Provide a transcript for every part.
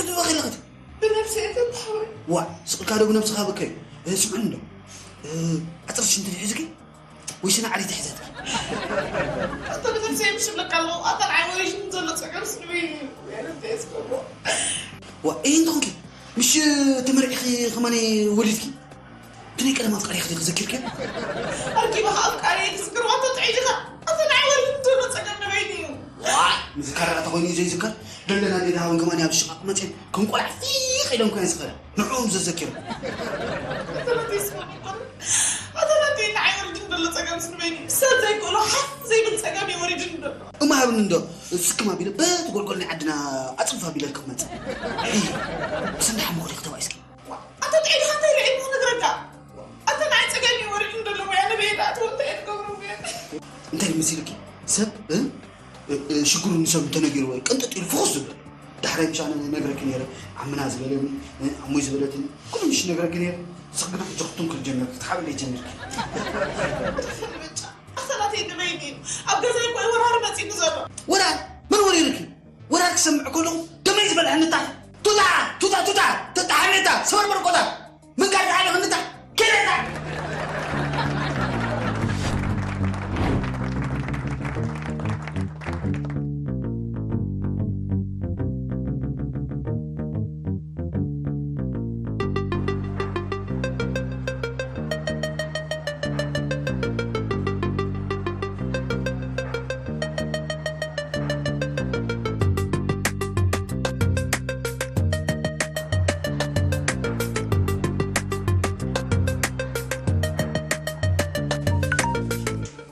ትበኺ ኣለኽት። ብነብሰይ እየ ተተሓወይ። ዋ፣ ስቕልካ ዶ ብነብስኻ በከዩ? እ፣ ስምዕኒ እንዶ። እ፣ ዓፅርሽ እንተ ሒዝኪ፣ ወይ ሽና ዓሪቲ ሒዘት። ኣታ ብነብሰይ ምሽ ብለካ ኣለኹ። ኣታ ንዓይ ወሪሽኒ ዘሎ ፀገም ስልበይኒ እዩ። ያረብተይ እስከሞ። ዋ፣ እይ እንተኾንኪ፣ ምሽ ተመርዒኺ ከማኒ ወሊድኪ? ክንደይ ቀደም ኣፍቃሪኺ ዲኺ ዘኪርክዮ? ኣርኪበኻ ኣፍቃሪየ ክዝክር ዋቶ ጥዒድኻ። ኣታ ንዓይ ወሪሽኒ ዘሎ ፀገም ንበይኒ እዩ። ዋይ፣ ምዝካር ደኣ ተኾይኑ እዩ ዘይዝከር። ደለና ዴዳ ሃውን ከማን ኣብ ሽቓቕ መፅየን ከም ቆልዓ ፊቕ ኢሎም እኮ እየን ዝኸዳ። ንዕኦም ዘዘኪሮም። ኣታ ናተይ ስማ ምቆር። ኣታ ናተይ ንዓይ ወሪድኒ ዘሎ ፀገም ስርበይኒ። ሰብ ዘይክእሎ ሓፍ ዘይብል ፀገም እዩ ወሪድኒ ዘሎ። እማ ሃብኒ እንዶ፣ ስክም ኣቢለ በቲ ጎልጎል ናይ ዓድና ኣፅንፍ ኣቢለ ክመፅእ። ዒ፣ ብሰንዳሓ ምኹሪ ክተባይ እስኪ። ኣታ ጥዒ ዲኻ እንታይ ኢለ እሞ ክነግረካ? ኣታ ንዓይ ጸገም እዩ ወሪዱኒ ዘሎ፣ ወይ ኣነ በየን ኣትዎ እንታይ እየ ክገብሮ በየን? እንታይ መሲልኪ? ሰብ፣ እ? እ፣ እ፣ ሽግሩ ንሰብ እንተነጊርዎ እዩ ቅንጥጥ ኢሉ ፍኹስ ዝብል። ዳሕራይ ምሽ ኣነ ነግረኪ ነይረ፣ ዓምና ዝበለኒ፣ እ፣ ኣሞይ ዝበለትኒ፣ ኩሉ ምሽ ነግረኪ ነይረ። ንስኺ ግና ሕጂ ክትትንክሪ ጀመርኪ፣ ክትሓብለይ ጀሚርኪ። ኣታ ናተይ ንበይኒ እዩ። ኣብ ገዛይ እኮ እዩ ወራር መጺኒ ዘሎ። ወራር? መን ወሪሩኪ? ወራር ክሰምዕ ከለኹ ደመይ ዝበልዐኒ ጣል። ቱታ! ቱታ! ቱታ! ተጣሓኔታ! ሰበርበር ቆታ! ምን ጋር ዳለ ምን ታ? ኬለታ!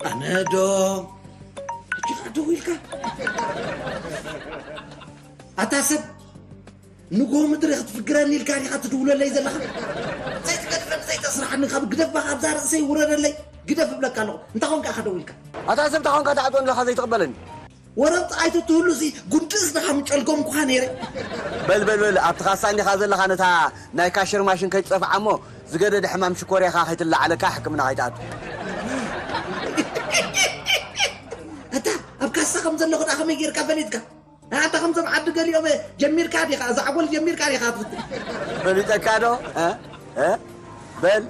ኣነ ዶ? ሕጂ ኸዓ ደው ኢልካ? ኣታ ሰብ፣ ንግሆ ምድሪ ክትፍግረኒ ኢልካ ዲኻ ትድውለለይ ዘለኻ? ዘይትገድፈኒ፣ ዘይተስርሓኒ፣ ካብ ግደፍ ባኻ ኣብዛ ርእሰይ ውረደለይ፣ ግደፍ እብለካ ኣለኹ። እንታይ ኾንካ ኢኻ ደው ኢልካ? ኣታ ሰብ፣ እንታይ ኾንካ ትዓጽወኒ ዘለኻ ዘይትቕበለኒ? ወረብቲ ኣይትትህሉሲ፣ ጉንድስ ድኻ ምጨልጎምኩኻ ነይረ። በል፣ በል፣ በል፣ ኣብቲ ካሳ እንዲኻ ዘለኻ፣ ነታ ናይ ካሽር ማሽን ከይትጸፍዓ እሞ፣ ዝገደደ ሕማም ሽኮርያኻ ከይትለዓለካ ሕክምና ከይትኣቱ። ኣታ፣ ኣብ ካሳ ከም ዘለኹ ደኣ ከመይ ጌርካ ፈሊጥካ? ኣታ ከምዞም ዓዲ ገሊኦም ጀሚርካ ዲኻ? ዛዕጎል ጀሚርካ ዲኻ ትፍትን? ፈሊጠካ ዶ? እ? እ? በል፣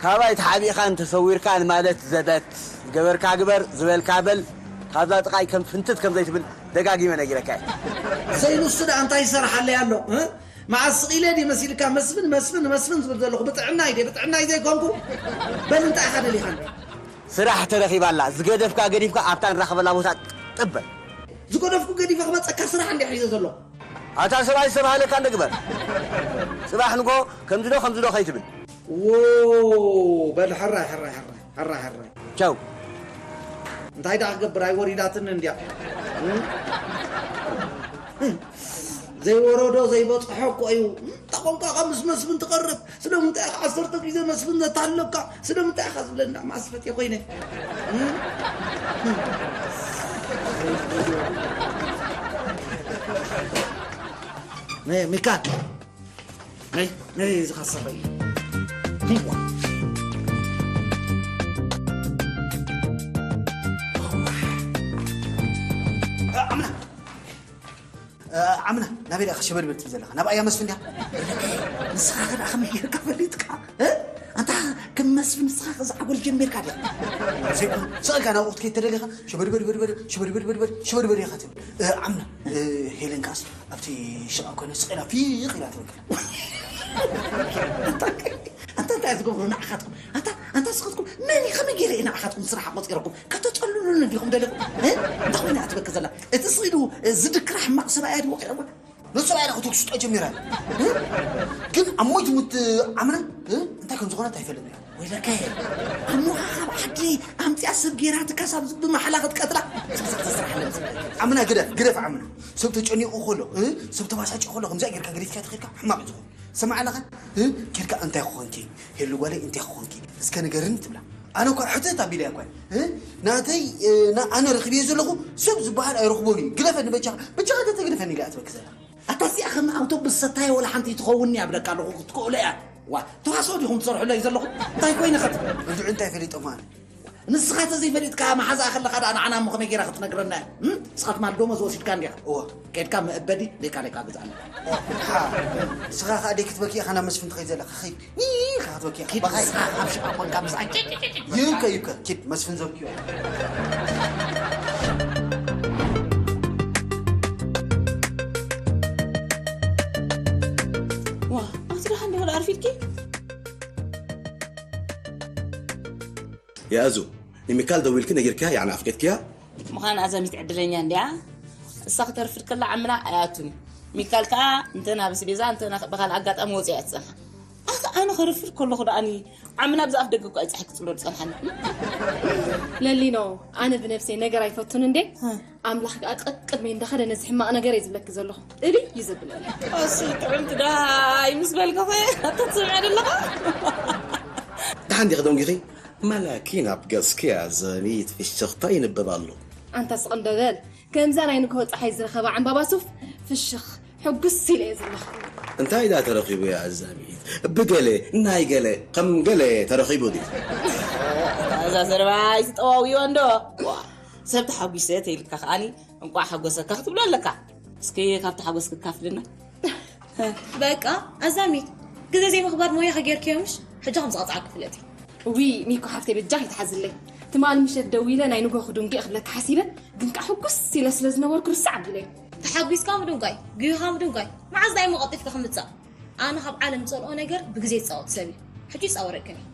ካባይ ተሓቢእካ እንተሰዊርካ ንማለት ዘበት፣ ዝገበርካ ግበር፣ ዝበልካ በል፣ ካብዛ ጥቓይ ከም ፍንትት ከም ዘይትብል ደጋጊመ ነጊረካ እየ። ዘይንሱ ደኣ እንታይ ይሰርሓለይ ኣሎ? እ? መዓስ ስቕ ኢለ ድየ መሲልካ መስፍን፣ መስፍን፣ መስፍን ዝብል ዘለኹ? ብጥዕናይ ድየ? ብጥዕናይ ዘይኮንኩ? በል እንታይ ኢኻ ደሊኻኒ? ስራሕ ተረኺባ ኣላ። ዝገደፍካ ገዲፍካ ኣብታ ንራኸበላ ቦታ ጥበል። ዝገደፍኩ ገዲፈ ክመፀካ ስራሕ እንዲ ሒዘ ዘሎ። ኣታ ሰብኣይ ዝተባህለካ እንደ ግበር። ጽባሕ ንጎ ከምዚ ዶ ከምዚ ዶ ከይትብል። ዎ፣ በል ሕራይ፣ ሕራይ፣ ሕራይ፣ ሕራይ፣ ሕራይ። ቻው። እንታይ ደኣ ክገብር ኣይወሪዳትን እንድያ። እም? ዘይወረዶ ዘይበጽሖ እኮ እዩ። እም? ጠቆምካ ካብ ምስ መስፍን ትቐርብ። ስለምንታይ ኢኻ ዓሰርተ ግዜ መስፍን ዘታለካ? ስለምንታይ ኢኻ ዝብለና? ማስፈት ኮይነ። እም? እም? ነይ፣ ሚካል። ነይ፣ ነይ፣ እዚ ኻሰበይ። እዋ። ኣምና። እ፣ ዓምና፣ ናበይ ደኣ ሸበድበድ ትብል ዘለኻ? ናብ ኣያ መስፍን ድያ? ንስኻ ከ ደኣ ከመይ ጌርካ ፈሊጥካ? እ? ኣንታ ከም መስፍን ንስኻ ከ ዛዕጎል ጀሚርካ ዲኻ? ዘይኮነ፣ ስቕ ኢልካ ናብኡ ክትከይድ ተደሊኻ፣ ሸበድበድ በድበድ፣ ሸበድበድ በድበድ፣ ሸበድበድ ኢኻ ትብል። እ፣ ዓምና፣ እ፣ ሄለን ከኣስ ኣብቲ ሽቓ ኮይና ስቕ ኢላ ፊቕ ኢላ ትብል ከላ። ኣንታ፣ ኣንታ እንታይ ዝገብሩ ንዓኻትኩም? ኣንታ፣ ኣንታ ንስኻትኩም መን እዩ? ከመይ ገይረ እየ ንዓኻትኩም ስራሕ ቆጺረኩም? ከተጸልሉኒ ዲኹም ደለኹም? እ? እንታይ ኮይና እያ ትበኪ ዘላ? እቲ ስኢሉ ዝድክራ ሕማቕ ሰብኣያ ድዩ ወቒዕዋ? ነሱ ባዕላ ክትክስጦ ጀሚራ። እ? ግን ኣብ ሞይት ሙት ዓምና፣ እ? እንታይ ከም ዝኾነት ኣይፈልጥን እያ። ወይለከ፣ ኣሞኻ ካብ ዓዲ ኣምፅያ ሰብ ገይራ ትካሳብ ዝብ ማሕላ ክትቀትላ። ስቕስቕ ተስራሕ ለምስ። ዓምና ግደፍ፣ ግደፍ ዓምና። ሰብ ተጨኒቑ ከሎ፣ እ? ሰብ ተባሳጭ ከሎ፣ ከምዚኣ ጌርካ ገዲፍካ ተኸድካ ሕማቕ እዩ ዝኾን። ሰማዕ ኣለኻ? እ? ኬድካ እንታይ ክኾንኪ? ሄሉ ጓለይ እንታይ ክኾንኪ? እስከ ንገርኒ ትብላ። ኣነ እኳ ሕትት ኣቢለያ እኳ። እ? ናተይ፣ እ፣ ና-፣ ኣነ ረኺበዮ ዘለኹ ሰብ ዝበሃል ኣይረኽቦን እዩ። ግደፈኒ በጃኻ፣ በጃኻ ተተግደፈኒ ኢላ እያ ትበኪ ዘላ። ኣታ እዚኣ ከም ኣውቶቡስ ሰታየ ወላ ሓንቲ ትኸውን እያ ብለካ ኣለኹ፣ ክትክእሎ እያ። ዋ፣ ተዋስኦ ዲኹም ትሰርሑለይ ዘለኹም? እንታይ ኮይነ ኸት? እንድዒ እንታይ ፈሊጦም ኣነ? ንስኻ ተዘይፈሊጥካ መሓዛኣ ከለኻ ደኣ ንዓና እሞ ከመይ ጌራ ክትነግረና እያ? እም? ንስኻ ትማል ደሞዝ ወሲድካ እንዲኻ። እወ። ኬድካ መእበዲ ሌካ ሌካ ግዛእና። እወ። ሓ፣ ንስኻ ከኣ ደይ ክትበኪ ኢኻ ናብ መስፍን ትኸይድ ዘለኻ። ኸይድ። ኢኻ ክትበኪ ኢኻ። ኪድ በኻይ። ንስኻ ኣብ ሽቓ ኮንካ ምስኣ ጭጭጭጭ። ይብከ፣ ይብከ። ኪድ መስፍን ዘብክዮ። ዋ፣ ኣቲ ደሓን ዶ ኣርፊድኪ? የእዙ፣ ንሚካል ደዊልኪ ነጊርክያ? ያዕኒ ኣፍቂድክያ? ምዃን ኣዛሚት ዕድለኛ እንድያ። እሳ ክተርፍድ ከላ ዓምና ኣይኣቱን እዩ። ሚካል ከኣ እንተ ናብ ኣስቤዛ እንተ ናብ ብኻልእ ኣጋጣሚ ወጺኣ እያ ትጸንሓ። ኣታ ኣነ ከርፍድ ከለኹ ደኣኒ ዓምና ብዛ ኣፍ ደገ እኮ ኣይጸሓይ ክጽሎ ዝጸንሓኒ። ለሊኖ፣ ኣነ ብነብሰይ ነገር ኣይፈቱን እንዴ። ኣምላኽ ከኣ ቀቅድመይ እንዳኸደ ነዚ ሕማቕ ነገር እየ ዝብለኪ ዘለኹ። እልይ እዩ ዘብለኒ። ኣሲ ጥዕምቲ ደሃይ ምስ በልክኺ ኣታ ትሰምዐ ደለኻ። ደሓን ዲኺ ደንጊኺ? መላኪ ናብ ገጽኪ ኣዛሚት ፍሽኽታ ይንበብ ኣሎ። ኣንታ ስቕ እንዶ በል። ከምዛ ናይ ንግሆ ጸሓይ ዝረኸባ ዕምባባ ሱፍ ፍሽኽ ሕጉስ ኢለ እየ ዘለኹ። እንታይ ደኣ ተረኺቡ እያ ኣዛሚት? ብገለ ናይ ገለ ከም ገለ ተረኺቡ ድዩ? እዛ ዘረባ ኣይትጠዋውዮ እንዶ። ዋ፣ ሰብ ተሓጒሰ ተይልካ ከኣኒ እንቋዕ ሓጎሰካ ክትብሎ ኣለካ። እስኪ ካብቲ ሓጎስ ክካፍልና። በቃ ኣዛሚት ግዜ ዘይምኽባር ሞያኺ ጌርክዮ ምሽ? ሕጂ ከም ዝቐፅዓኪ ፍለጢ። እውይ ሚኮ ሓፍተይ በጃኺ ትሓዝለይ። ትማሊ ምሸት ደዊለ ናይ ንግሆ ክድንጉየ ክብለኪ ሓሲበ ግን ከዓ ሕጉስ ኢለ ስለ ዝነበርኩ ርስዕ ኣቢለዮ። ተሓጒስካ ምድንጓይ፣ ጉሂኻ ምድንጓይ፣ መዓዝ ዳኣ እሞ ቀልጢፍካ ክምፃእ? ኣነ ካብ ዓለም ዝፀልኦ ነገር ብግዜ ዝፃወት ሰብ እዩ። ሕጂ ይፃወረክን እዩ።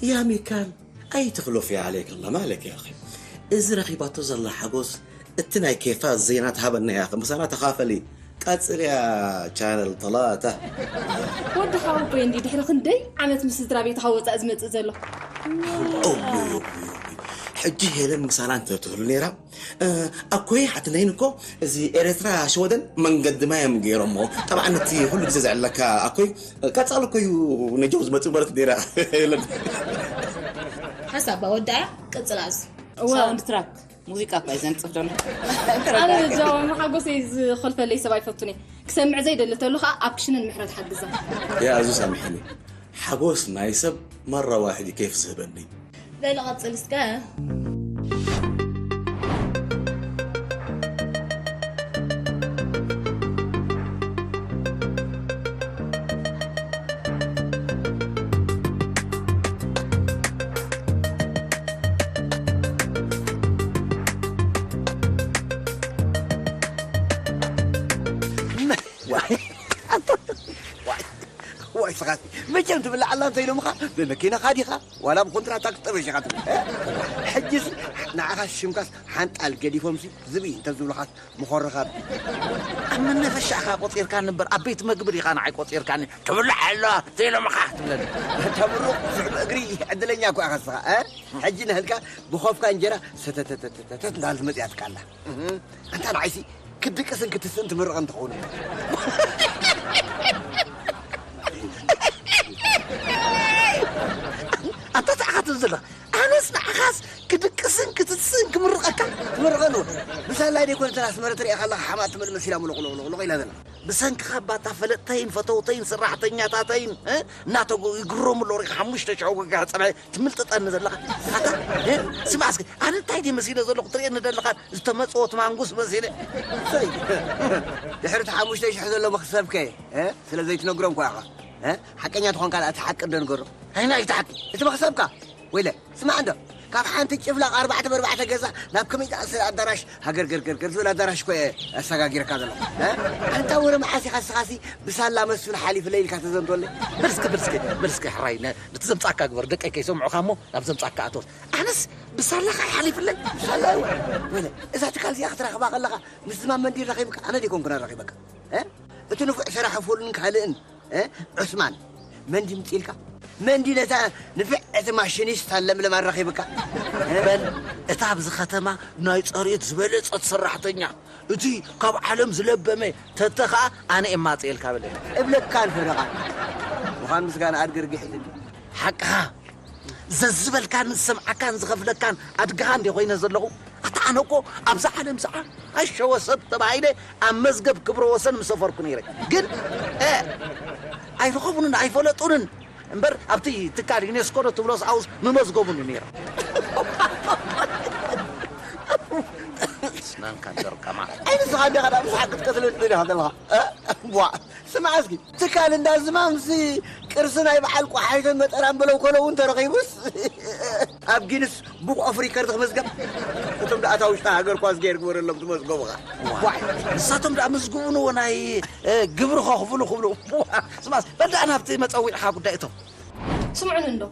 يا ميكال، أي تخلف يا عليك الله، مالك يا أخي؟ እዚ ረኺባቶ ዘላ ሓጎስ እቲ ናይ ኬፋ ዜና ትሃበና እያ። ምሳና ተኻፈሊ። ቀጽልያ ቻነል ተላተ። ወዲ ሓወቦይ እንዲ ድሕሪ ክንደይ ዓመት ምስ ስድራ ቤትኻ ወፃእ ዝመፅእ ዘሎ። ሕጂ ሄለን ምሳና እንተትህሉ ነይራ ኣኮይ ሓትነይን እኮ እዚ ኤረትራ ሽወደን መንገዲ ማዮም ገይሮሞ። ጠብዓ ነቲ ኩሉ ግዜ ዘዕለካ ኣኮይ ቀጻሊ እኮ እዩ ነጀው ዝመጽእ ማለት ነይራ። ሓሳባ ወዳያ ቀጽላ እዚ ሳውንድ ትራክ ሙዚቃ እኳ እዩ ዘንጽፍ ዘሎ። ኣነ ጃዋ መሓጎሰይ ዝኸልፈለይ ሰብ ኣይፈቱን እየ። ክሰምዕ ዘይደሊ ተሉ ከዓ ኣብ ክሽንን ምሕረት ሓግዛ። ያ ኣዙ ሳምሕኒ። ሓጎስ ናይ ሰብ መራ ዋሕድ ኬፍ ዝህበኒ። በሊ ቀጽል እስከ። ዋይ ስኻሲ መቸም ትብላዕ ኣላ እንተ ኢሎምኻ ብመኪናኻ ዲኻ ዋላ ብኮንትራታ ክትጠበሽ ኢኻ ትብል። ሕጅስ ንዓኻ ሽምካስ ሓንጣል ገዲፎምሲ ዝብኢ እንተዝብሉኻስ ምኾርኻ። ኣብ መናፈሻ ኢኻ ቆጺርካኒ እምበር ኣብ ቤት መግቢ ዲኻ ንዓይ ቆጺርካኒ? ትብላዕ ኣላ እንተ ኢሎምኻ ትብለኒ። ተምሩቕ ስሑል እግሪ ዕድለኛ እኮ ኢኻ ንስኻ። ሕጂ ንህልካ ብኾፍካ እንጀራ ሰተተተተተት እንዳበለት መጺኣትካ ኣላ። ኣንታ ንዓይሲ ክድቅስን ክትስእን ትምርቐን ትኸውን። ኣንታ ተዓኻትብ ዘለኻ ኣነስ ንዓኻስ ክድቅስን ክትስእን ክምርቐካ ትምርቐን እውን ብሳላይ ደይኮነ ተን ኣስመረ ትሪኣ ከለኻ ሓማት ትመልመስ ኢላ ሙሉቑሉቑሉቕ ኢላ ዘላ ብሰንክኻ ባታ ፈለጥተይን ፈተውተይን ሰራሕተኛታተይን እናተጎ ይግረሙ ኣለዉ ሪኻ ሓሙሽተ ሽሕ ወገጋ ፀብሐ ትምልጥጠኒ ዘለኻ ኣታ ስማዕ እስኪ ኣነ እንታይ ድየ መሲለ ዘለኹ ትርእየኒ ዘለኻ ዝተመፅወት ማንጉስ መሲለ ሰይ ድሕሪ እቲ ሓሙሽተ ሽሕ ዘሎ መኽሰብከ ስለ ዘይትነግሮም ኳ ኢኻ ሓቀኛ ትኾንካ እቲ ሓቂ እንዶ ንገሮ ኣይና እቲ ሓቂ እቲ መኽሰብካ ወይለ ስማዕ እንዶ ካብ ሓንቲ ጭፍላቕ ኣርባዕተ በርባዕተ ገዛ ናብ ከመይ ዝኣሰለ ኣዳራሽ ሃገር ገርገርገር ዝብል ኣዳራሽ እኮ እየ ኣሰጋጊርካ ዘለኹ ኣንታ ወረ መዓስ ኢኻ ስኻሲ ብሳላ መስፍን ሓሊፍለይ ኢልካ ተዘንቶለይ በልስኪ በልስኪ በልስኪ ሕራይ ነቲ ዘምጻእካ ግበር ደቀይ ከይሰምዑኻ እሞ ናብ ዘምጻእካ ኣቶት ኣነስ ብሳላኻ ይሓሊፍለይ ብሳላ እዛ ትካል እዚኣ ክትረኽባ ከለኻ ምስ ዝማም መንዲር ረኺብካ ኣነ ደይኮንኩን ኣረኺበካ እቲ ንፉዕ ሰራሒ ፉልን ካልእን ዑስማን መንዲ ምጽኢልካ መንዲ ነታ ንፍዕቲ ማሽኒስት ኣለምለም ኣረኺብካ በል እታ ኣብዚ ከተማ ናይ ጸርየት ዝበለጸት ሰራሕተኛ እቲ ካብ ዓለም ዝለበመ ተተ ኸኣ ኣነ እየ ማጽኤልካ በለ እብለካን ፈረቓን ምዃን ምስጋና ኣድገርጊሕትኒ ሓቅኻ ዘዝበልካን ዝሰምዓካን ዝኸፍለካን ኣድግኻ እንደ ኮይነ ዘለኹ ኣታ ኣነ እኮ ኣብዛ ዓለም ሰዓ ኣሸወ ሰብ ተባሂለ ኣብ መዝገብ ክብረ ወሰን ምሰፈርኩ ነይረ ግን ኣይረኸቡንን ኣይፈለጡንን እምበር ኣብቲ ትካል ዩኔስኮ ዶ ትብሎስ ኣውስ ምመዝገቡኒ ነይሮም ኣንካ ደርቀማ። ኣይ ንስኻ እንዲኻ ደኣ ምስ ሓቂ ክትቀትለኒ ዲኻ ዘለኻ? እ? ቧ። ስማዕ እስኪ፣ ትካል እንዳ ዝማምሲ ቅርሲ ናይ በዓል ቋሓይቶን መጠራን በለው ከሎ እውን ተረኺቡስ ኣብ ጊንስ ቡክ ኦፍ ሪከርድ ክምዝገብ። እቶም ደኣ እታ ውሽጢ ሃገር ኳስ ገይር ግበረሎም ትመዝገቡኻ። ዋይ፣ ንሳቶም ደኣ ምዝግቡ ንዎ ናይ፣ እ፣ ግብሪ ከኽፍሉ ክብሉ። ስማስ፣ በል ደኣ ናብቲ መጸዊዕኻ ጉዳይ እቶም። ስምዑኒ እንዶ፣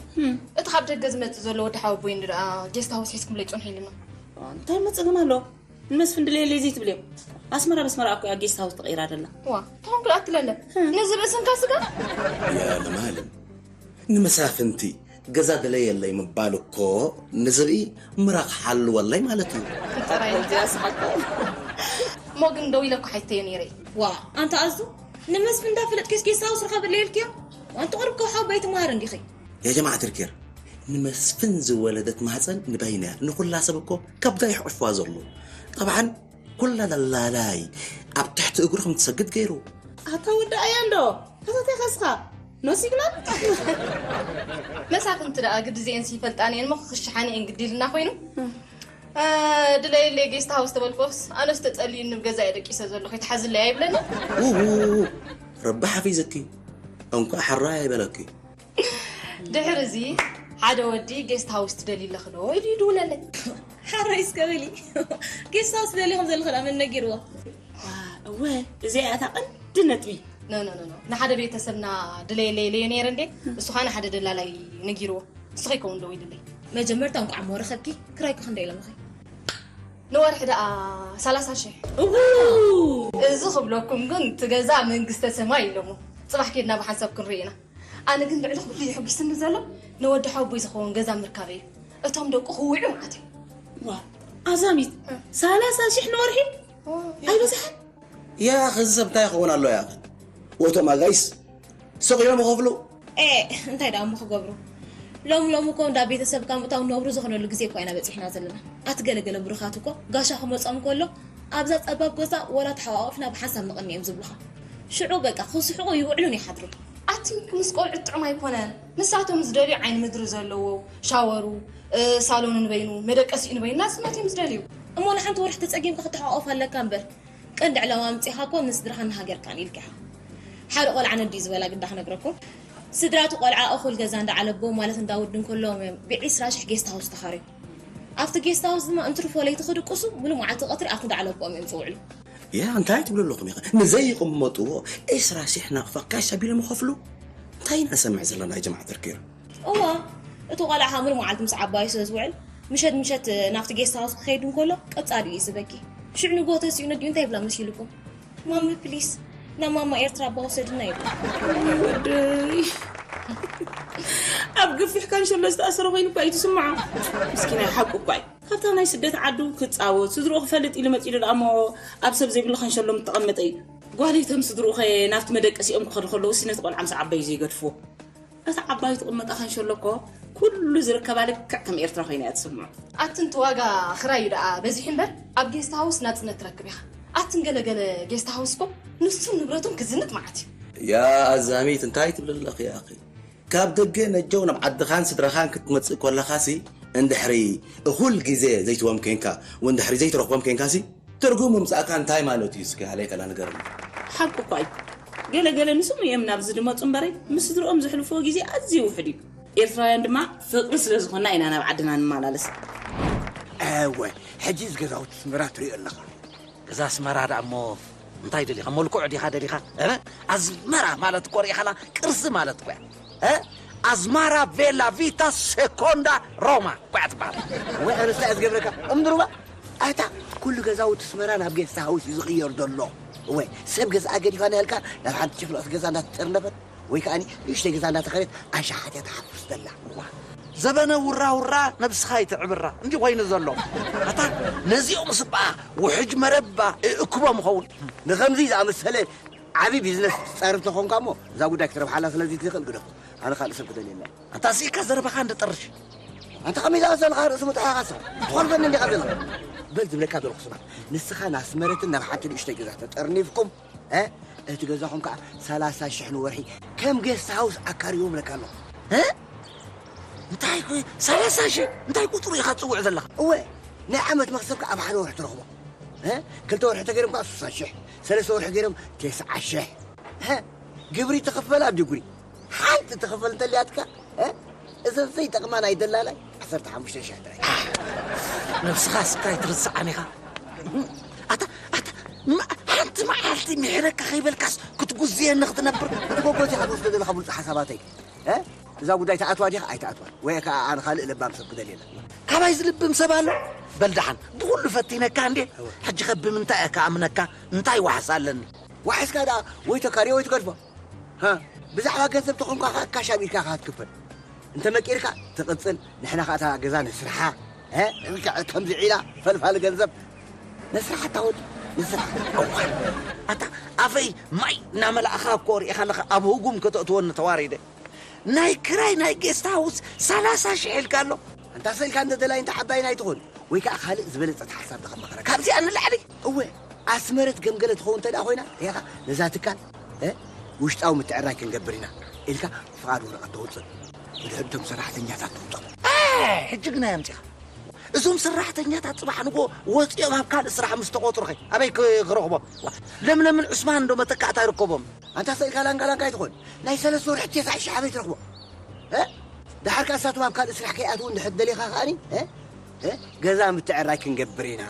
እቲ ካብ ደገ ዝመጽእ ዘሎ ወዲ ሓወቦይ እንዶ ደኣ ጌስት ሃውስ ሒዝኩምለይ ጽንሑ ኢሉና። እንታይ መጸገም ኣሎ? ንመስፍን ድለየለይ ዘይትብልዮ? ኣስመራ በስመራ እኮ እያ ጌስት ሃውስ ተቐይራ ደላ። ዋ፣ ተኾንኩ ደኣ ትለለ። ነዚ ብእስንካ ስጋ? ያ ለማለም፣ ንመሳፍንቲ ገዛ ድለየለይ ምባል እኮ ንዝርኢ ምራኽ ሓልወለይ ማለት እዩ። ጥራይ። እዚኣ ስሓቃ። እሞ ግን ደው ኢለ እኮ ሓይተዮ ነይረ። ዋ፣ ኣንታ ኣዙ፣ ንመስፍን እንዳፈለጥክስ ጌስት ሃውስ ርኸበለይ ኢልክዮ? ኣንቲ ቁሩብ ከውሓው በይትመሃር እንዲኺ። ያ ጀማዓት ርኬር፣ ንመስፍን ዝወለደት ማህፀን ንበይና እያ። ንኹላ ሰብ እኮ ከብዳ ይሕቑፍዋ ዘሎ። ጠብዓን ኩላ ደላላይ ኣብ ትሕቲ እግሩ ከም ትሰግድ ገይሩ። ኣታ ወዲ ኣያ እንዶ፣ ከታታይ ከስኻ፣ ኖ ሲግናል? መሳፍንቲ ደኣ ግዲ እዚኤን ይፈልጣን እየን እሞ ክሽሓኒ እየን ግዲ ኢልና ኮይኑ። እ፣ ድለየለይ ጌስት ሃውስ ተበልኮስ፣ ኣነስ ተጸልዩኒ ኣብ ገዛ እየ ደቂሰ ዘለኹ፣ ይትሓዝለይ ኣይብለኒ። ውውውው፣ ረቢ ሓፊዘኪ፣ እንኳዕ ሕራይ ኣይበለኪ። ድሕሪ እዚ ሓደ ወዲ ጌስት ሃውስ ትደልዩ ኣለኺ ዶ ኢሉ ይድውለለይ። ሓራይ እስከ በሊ። ጌስት ሃውስ ደልዩ ከም ዘለኺ ደኣ መን ነጊርዎ? እወ፣ እዚኣ እያ እታ ቀንዲ ነጥቢ። ኖ፣ ኖ፣ ኖ፣ ኖ። ንሓደ ቤተሰብና ድለየለይ ኢለዮ ነይረ እንዴ? እሱ ኸኣ ንሓደ ደላላይ ነጊርዎ። ንስኺ ከውን ደው ኢልለይ። መጀመርታ እንቋዕ እሞ ረኸብኪ። ክራይኪ ክንደይ ኢሎምኺ? ንወርሒ ደኣ ሰላሳ ሽሕ። እዉ! እዚ ክብለኩም ግን፣ እቲ ገዛ መንግስተ ሰማይ ኢሎሞ። ጽባሕ ኬድና ብሓንሳብ ክንርኢ ኢና። ኣነ ግን ልዕሊ ኩሉ የሐጒስኒ ዘሎ ንወዲ ሓወቦይ ዝኸውን ገዛ ምርካበይ እዩ። እቶም ደቁ ክውዕዩ ማለት እዩ። ዋው፣ ኣዛሚት፣ እ። ሰላሳ ሽሕ ንወርሒ? ኦ፣ ኣይበዝሓን? ያ፣ እዚ ሰብ እንታይ ክኸውን ኣሎ ያ? ወቶም ኣጋይስ ስቕ ኢሎም ይኸፍሉ። ኤ፣ እንታይ ደኣ እሞ ክገብሩ? ሎም ሎም እኮ እንዳ ቤተሰብካ ምእታው ነውሪ ዝኾነሉ ግዜ እኮ ኢና በጺሕና ዘለና። ኣቲ ገለ ገለ ብሩኻት እኮ ጋሻ ክመጾም ከሎ ኣብዛ ጸባብ ገዛ ወላ ተሓቋቑፍና ብሓንሳብ ንቕኒ እዮም ዝብሉኻ። ሽዑ በቃ ክስሕቑ ይውዕሉን ይሓድሩን። ኣቲ ምስ ቆልዑት ጥዑም ኣይኮነን። ንሳቶም ዝደልዩ ዓይኒ ምድሪ ዘለዎ፣ ሻወሩ፣ እ፣ ሳሎኑ ንበይኑ፣ መደቀሲኡ ንበይኑ ናጽነት እዮም ዝደልዩ። እሞ ንሓንቲ ወርሒ ተጸጊምካ ክትሓቋቖፍ ኣለካ እምበር። ቀንዲ ዕላማ ኣምጺእኻ እኮ ንስድራኻን ንሃገርካን ኢልካ ኢኻ። ሓደ ቆልዓ ነዲኡ ዝበላ ግዳ ክነግረኩም። ስድራ እቲ ቆልዓ እኹል ገዛ እንዳዓለቦ ማለት እንዳወዱ እንከለዎም እዮም ብዒስራ ሽሕ ጌስት ሃውስ ተኻርዮም። ኣብቲ ጌስት ሃውስ ድማ እንትርፎ ለይቲ ክድቅሱ፣ ሙሉእ መዓልቲ ቀትሪ ኣብቲ እንዳዓለቦኦም እዮም ዝውዕሉ። ያ፣ እንታይ ትብሉ ኣለኹም ኢኻ? ንዘይቕመጥዎ ዒስራ ሽሕ ናቕፋ ካሽ ኣቢሎም ይኸፍሉ? እንታይ ኢና ንሰምዕ ዘለና ያ ጀማዓት ርኪር? እዋ፣ እቲ ቆልዓ ሙሉእ መዓልቲ ምስ ዓባዩ ስለ ዝውዕል፣ ምሸት ምሸት ናብቲ ጌስት ሃውስ ክኸይድ እንከሎ ቀጻሊ እዩ ዝበኪ። ሽዑ ንግሆ ተሲኡ ነዲኡ እንታይ ይብላ መሲልኩም? ማሚ ፕሊስ፣ ናብ ማማ ኤርትራ ኣባ ውሰድና ይብላ። ወደይ። ኣብ ገፊሕ ካንሸሎ ዝተኣሰረ ኮይኑ እኳ እዩ ትስምዖ። ምስኪናይ ሓቁ እኳ እዩ። ካብታ ናይ ስደት ዓዱ ክጻወት፣ ስድርኡ ክፈልጥ ኢሉ መጺኡ ደኣ እሞ ኣብ ሰብ ዘይብሉ ካንሸሎ ምተቐመጠ እዩ። ጓለይቶም ስድርኡ ኸ ናብቲ መደቀሲኦም ክኸዱ ከለዉ፣ ነቲ ቆልዓ ምስ ዓባዩ ዘይገድፍዎ። እታ ዓባዩ ትቕመጣ ካንሸሎ እኮ ኩሉ ዝርከባ ልክዕ ከም ኤርትራ ኮይና እያ ትስምዖ። ኣትን እቲ ዋጋ ክራይ እዩ ደኣ በዚሑ እምበር፣ ኣብ ጌስት ሃውስ ናጽነት ትረክብ ኢኻ። ኣትን ገለ ገለ ጌስት ሃውስ እኮ ንሱን ንብረቱን ክዝንጥ መዓት እዩ። ያ ኣዛሚት፣ እንታይ ትብሊ ኣለኺ ኣኺ? ካብ ደገ ነጀው ናብ ዓድኻን ስድራኻን ክትመጽእ ከለኻሲ፣ እንድሕሪ እኹል ግዜ ዘይትዎም ኬንካ፣ ወንድሕሪ ዘይትረኽቦም ኬንካሲ፣ ትርጉም ምምጻእካ እንታይ ማለት እዩ? እስኪ ሃለይ ከላ ንገርኒ። ሓቂ እኳ እዩ። ገለ ገለ ንስሙ እዮም ናብዚ ዝመጹ እምበረይ፣ ምስ ስድርኦም ዘሕልፍዎ ግዜ ኣዝዩ ውሑድ እዩ። ኤርትራውያን ድማ ፍቕሪ ስለ ዝኾንና ኢና ናብ ዓድና ንመላለስ። እወ፣ ሕጂ እዚ ገዛውቲ ኣስመራ ትሪኦ ኣለኻ። ገዛ ኣስመራ ደኣ እሞ እንታይ ደሊኻ? መልክዑ ዲኻ ደሊኻ? እ? ኣስመራ ማለት እኮ ርኢኻላ ቅርሲ ማለት እኮ እያ። እ? ኣዝማራ ቬላ ቪታ ሴኮንዳ ሮማ እኮ እያ ትበሃል። ወይ ኣነስ እንታይ እያ ዝገብረካ? እምድሩባ ኣታ ኩሉ ገዛውቲ ኣስመራ ናብ ጌስት ሃውስ እዩ ዝቕየር ዘሎ። ወይ ሰብ ገዛኣ ገዲፋ ንሃልካ ናብ ሓንቲ ጭፍልቕ ገዛ እንዳተጠርነፈት ወይ ከኣ ንእሽተይ ገዛ እንዳተኸረት ኣሻሓት እያ ትሓፍስ ዘላ። እዋ። ዘበነ ውራ ውራ ነብስኻ ይትዕብራ እንዲ ኮይኑ ዘሎ። ኣታ ነዚኦም ስባ ውሕጅ መረባ እእክቦም ኸውን። ንኸምዚ ዝኣመሰለ ዓቢ ቢዝነስ ትጻረፍ ተኾንካ እሞ እዛ ጉዳይ ክትረብሓላ ስለዚ ትኽእል ግደፎ። ኣነ ካልእ ሰብ ክደልየና እየ። ኣንታ ስኢካ ዘረባኻ እንድጠርሽ። ኣንታ ከመይ ዝኣመሰልካ ርእሲ ምጥሓኻ ሰብ ትኾርፈኒ እንዲኻ ዘለኻ። በል ዝብለካ ዘለኹ ስማዕ። ንስኻ ናስመረትን ናብ ሓንቲ ንእሽተይ ገዛ ተጠርኒፍኩም፣ እ? እቲ ገዛኹም ከኣ ሰላሳ ሽሕ ንወርሒ ከም ጌስት ሃውስ ኣካርይዎ እብለካ ኣለኹ። እ? እንታይ ኮ-፣ ሰላሳ ሽሕ? እንታይ ቁጽሩ ኢኻ ትጽውዕ ዘለኻ? እወ፣ ናይ ዓመት መኽሰብካ ኣብ ሓደ ወርሒ ትረኽቦ። እ? ክልተ ወርሒ ተገይሮም ከኣ ሱሳ ሽሕ፣ ሰለስተ ወርሒ ገይሮም ተስዓ ሽሕ። እ? ግብሪ ትኽፈል ኣብ ድጉሪ። ሓንቲ ትኽፈል እንተልያትካ፣ እ? እዘን ዘይጠቕማ ናይ ደላላይ ዓሰርተ ሓሙሽተ ሽሕ ጥራይ። ነብስኻ ስካይ ትርስዓን ኢኻ። ኣታ፣ ኣታ፣ ማ-፣ ሓንቲ መዓልቲ ምሕረካ ከይበልካስ ክትጉዝየኒ ክትነብር? እቲ ጎጎ እዚኣ ክትወስዶ ዘለኻ ብሉጽ ሓሳባተይ። እ? እዛ ጉዳይ ትኣትዋ ዲኻ ኣይትኣትዋን? ወይ ከኣ ኣነ ካልእ ለባም ሰብ ክደልየላ። ካባይ ዝልብም ሰብ ኣሎ? በል ደሓን፣ ብኹሉ ፈቲነካ እንዴ? እወ። ሕጂ ኸ ብምንታይ እየ ክኣምነካ? እንታይ ዋሕስ ኣለኒ? ዋሕስካ ደኣ ወይ ተካርዮ ወይ ትገድፎ። ሃ፣ ብዛዕባ ገንዘብ ተኾንካ ኸኣ ካሽ ኣቢልካ ኢኻ ክትክፈል። እንተ መቂርካ ትቕጽል፣ ንሕና ኸኣ እታ ገዛ ነስርሓ። እ? ልክዕ ከምዚ ዒላ ፈልፋሊ ገንዘብ ነስርሓ እታ ወዲ፣ ነስርሓ። እዋይ፣ ኣታ ኣፈይ ማይ እናመላእኻ እኮ ርኢኻ ኣለኻ፣ ኣብ ህጉም ከተእትወኒ ተዋሪደ። ናይ ክራይ ናይ ጌስት ሃውስ ሰላሳ ሽሕ ኢልካ ኣሎ። ኣንታ ስእልካ እንተ ደላይ እንተ ዓባይን ኣይትኹን፣ ወይ ከኣ ካልእ ዝበለጸት ሓሳብ ተኸመኸረካ። ካብዚኣ ንላዕሊ? እወ፣ ኣስመረት ገምገለ ትኸውን እንተ ደኣ ኮይና፣ ርኢኻ ነዛ ትካል፣ እ፣ ውሽጣዊ ምትዕራይ ክንገብር ኢና ኢልካ ፍቓድ ወረቐት ተውጽእ። ብድሕሪ እቶም ሰራሕተኛታት ተውጽኦም። እ፣ ሕጂ ግና የምጺኻ። እዞም ሰራሕተኛታት ጽባሕ ንግሆ ወጺኦም ኣብ ካልእ ስራሕ ምስ ተቖጽሩኸ ኣበይ ክ-፣ ክረኽቦም? ዋ፣ ለምለምን ዑስማን ዶ መተካእታ ይርከቦም? ኣንታ ስእልካ ላንጋ ላንጋ ኣይትኾን። ናይ ሰለስተ ወርሒ ተስዓ ሽሕ ኣበይ ትረኽቦ? እ? ደሓር ከኣ ንሳቶም ኣብ ካልእ ስራሕ ከይኣትዉ እንድሕር ደሊኻ ከኣኒ፣ እ? እ? ገዛ ምትዕራይ ክንገብር ኢና።